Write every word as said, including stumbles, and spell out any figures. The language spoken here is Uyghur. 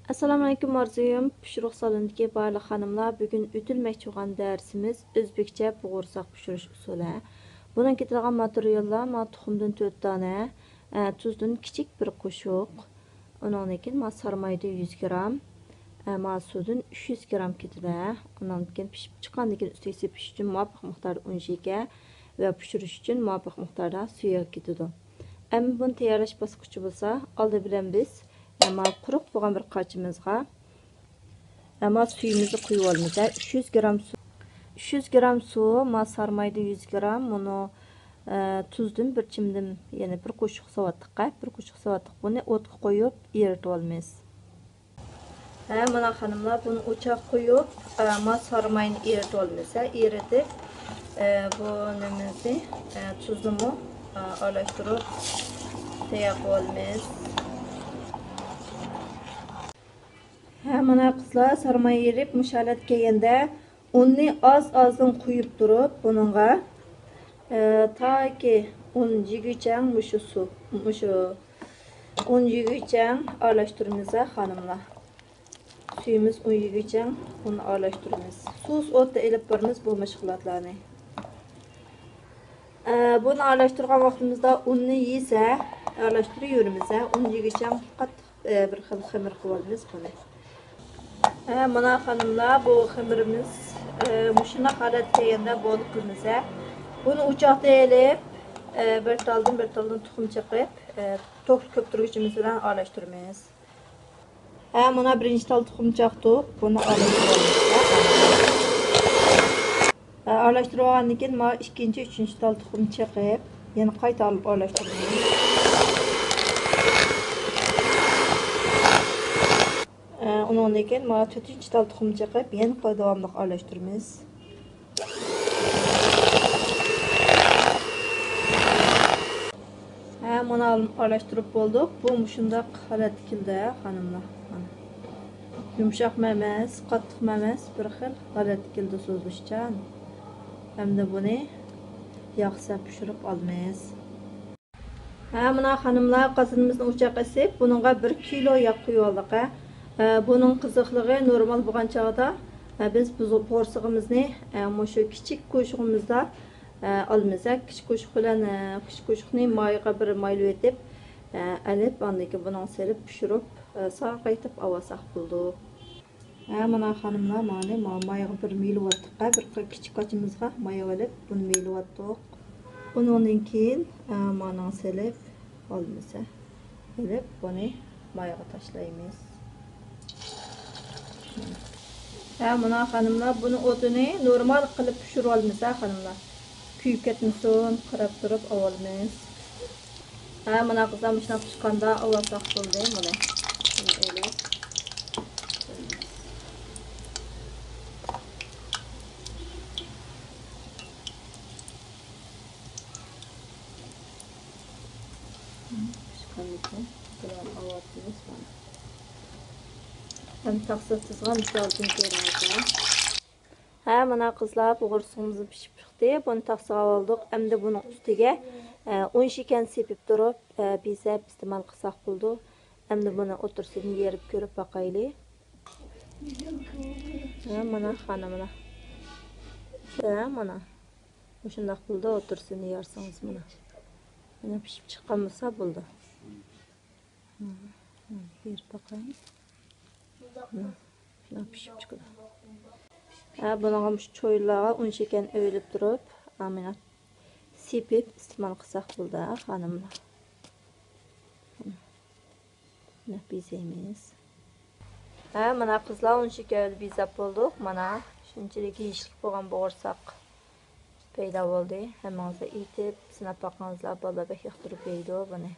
ئەسسالامۇئەلەيكۇم ئارزۇيۇم پىشۇرۇق سالونىدىكى بارلىق خانىملار، بۈگۈن ئۆتۈلمەكچى بولغان دەرسىمىز ئۆزبېكچە بوغۇرساق پىشۇرۇش ئۇسۇلى. بۇنىڭ كېتىدىغان ماتېرىياللار مانا تۇخۇمدىن تۆت دانە، ئە، تۇزدىن كىچىك بىر قوشۇق، ئۇنىڭدىن كېيىن مانا سارمايدىن يۈز گرام، ئە، مانا سۇدىن ئۈچ يۈز گرام كېتىدۇ. ئۇنىڭدىن كېيىن پىشىپ چىققاندىن كېيىن ئۈستىگە سېپىش ئۈچۈن مۇۋاپىق مىقداردا ئۇن شېكەر ۋە پىشۇرۇش ئۈچۈن مۇۋاپىق مىقداردا سۇ ياغ كېتىدۇ. ئەمما بۇنى تەييارلاش باسقۇچى بولسا، ئالدى بىلەن بىز، ئە، مانا قۇرۇق بولغان بىر قاچىمىزغا، ئە، مانا سۈيىمىزنى قۇيۇۋالىمىز. ئە، ئۈچ يۈز گرام سۇ، ئۈچ يۈز گرام سۇ، مانا سارمايدىن يۈز گرام، مۇنۇ، ئە، تۇزدىن بىر چىمدىم، يەنى بىر قوشۇق ساۋاتلىق، بىر قوشۇق ساۋاتلىق بۇنى ئوتقا قويۇپ ئېرىتىۋالىمىز. ھە، مانا خانىملار، بۇنى ئوچاققا قويۇپ، ئە، مانا سارماينى ئېرىتىۋالىمىز. ھە، ئېرىتىپ، ئە، بۇ نېمىمىزنى، ئە، تۇزنىمۇ، ئە، ئارىلاشتۇرۇپ تەييار قىلىۋالىمىز. ھە، مانا قىزلار، سارماي ئېرىپ مۇشۇ ھالەتكە كەلگەندە، ئۇننى ئاز-ئازدىن قۇيۇپ تۇرۇپ، بۇنىڭغا، ئە، تاكى ئۇن يېگۈچە مۇشۇ سۇ، مۇشۇ ئۇن يېگۈچە ئارىلاشتۇرىمىز ھە، خانىملار. سۈيىمىز ئۇن يېگۈچە ئۇن ئارىلاشتۇرىمىز. سۇس ئوتتا ئېلىپ بارىمىز بۇ مەشغۇلاتلارنى. ئە، بۇنى ئارىلاشتۇرغان ۋاقتىمىزدا ئۇننى يېسە، ئارىلاشتۇرۇۋېرىمىز ھە. ئۇن يېگۈچە قاتتىق، ئە، بىر خىل خېمىر قىلىۋالىمىز بۇنى. ھە، مانا خانىملار، بۇ خېمىرىمىز، ئە، مۇشۇنداق ھالەتكە كەلگەندە بولدى قىلىمىز ھە. بۇنى ئوچاقتا ئېلىپ، ئە، بىر تالدىن بىر تالدىن تۇخۇم چېقىپ، ئە، توك كۆپتۈرگۈچىمىز بىلەن ئارىلاشتۇرىمىز. ھە، مانا بىرىنچى تال تۇخۇم چاقتۇق. بۇنى ئارىلاشتۇرىمىز. ھە، ئارىلاشتۇرۇپ بولغاندىن كېيىن، مانا ئىككىنچى، ئۈچىنچى تال تۇخۇم چېقىپ، يەنە قايتا ئارىلاشتۇرىمىز. ھە، ئۇنىڭدىن كېيىن، مانا تۆتىنچى تال تۇخۇم چېقىپ، يەنە داۋاملىق ئارىلاشتۇرىمىز. ھە، مانا ئارىلاشتۇرۇپ بولدۇق. بۇ مۇشۇنداق ھالەتكە كېلدى، خانىملار. مانا. يۇمشاقمۇ ئەمەس، قاتتىقمۇ ئەمەس، بىر خىل ھالەتكە كېلدى سوزۇلۇشچان. ئەمدى بۇنى ياغ سېلىپ پىشۇرۇپ ئالىمىز. ھە، مانا خانىملار، قازىنىمىزنى ئوچاققا ئېسىپ، بۇنىڭغا بىر كىلو ياغ قۇيۇۋالدۇق، ھە. ھە، بۇنىڭ قىزىقلىقى نورمال بولغان چاغدا، ھە، بىز بۇ بوغۇرسىقىمىزنى، ھە، مۇشۇ كىچىك قوشۇقىمىزدا، ھە، ئالىمىز، ھە. كىچىك قوشۇق بىلەن، ھە، كىچىك قوشۇقنى مايغا بىر مايلىۋېتىپ، ھە، ئېلىپ، ئاندىن كېيىن بۇنىڭغا سېلىپ پىشۇرۇپ، ھە، سارغايتىپ ئاۋالساق بولىدۇ. ھە، مانا خانىملار، مانا ما-، مايغا بىر مېلىۋاتتۇق. ھە، بىر قا-، كىچىك قاچىمىزغا مايغا ئېلىپ، بۇنى مېلىۋاتتۇق. ئۇنىڭدىن كېيىن، ھە، مانىڭ سېلىپ، ئالمىسا، ئېلىپ، بۇنى مايغا تاشلايمىز. ھە، مانا خانىملار، بۇنى ئوتىنى نورمال قىلىپ پىشۇرۇۋالىمىز، ھە، خانىملار. كۆيۈپ كەتمىسۇن، قاراپ تۇرۇپ ئاۋالىمىز. ھە، مانا قىزلار، مۇشۇنداق پىشقاندا ئاۋالساق بولدى، مانا. بۇنى ئېلىپ. پىشقاندىكىن بۇلارنى ئاۋاتىمىز، مانا. ھەم تاقسا تىزغان مىسالدىن كۆرۈڭىزلەر. ھە، مانا قىزلار، بوغۇرسىقىمىز پىشىپ چىقتى. بۇنى تاقسىغا ئالدۇق. ئەمدى بۇنىڭ ئۈستىگە، ئە، ئۇن شېكەرنى سېپىپ تۇرۇپ، ئە، بېزەپ ئىستېمال قىلساق بولىدۇ. ئەمدى بۇنى ئوتتۇرىسىدىن يېرىپ كۆرۈپ باقايلى. ھە، مانا، خانىملار. ھە، مانا. مۇشۇنداق بولىدۇ، ئوتتۇرىسىنى يارسىڭىز مانا. مانا پىشىپ چىققان بولسا بولىدۇ. ھە، ھە، بېرىپ باقاي. ھە، شۇنداق پىشىپ چىقىدۇ. ھە، بۇنىڭغا مۇشۇ چويلارغا ئۇن شېكەرنى ئېلىپ تۇرۇپ، ھە، مانا سېپىپ ئىستېمال قىلساق بولىدۇ، ھە، خانىملار. مانا بېزەيمىز. ھە، مانا قىزلار، ئۇن شېكەر بىلەن بېزەپ بولدۇق. مانا شۇنچىلىك يېيىشلىك بولغان بوغۇرساق پەيدا بولدى. ھەممىڭىزلەر ئېتىپ، سىناپ باقىڭىزلار، بالىلار بەك ياقتۇرۇپ يەيدۇ بۇنى.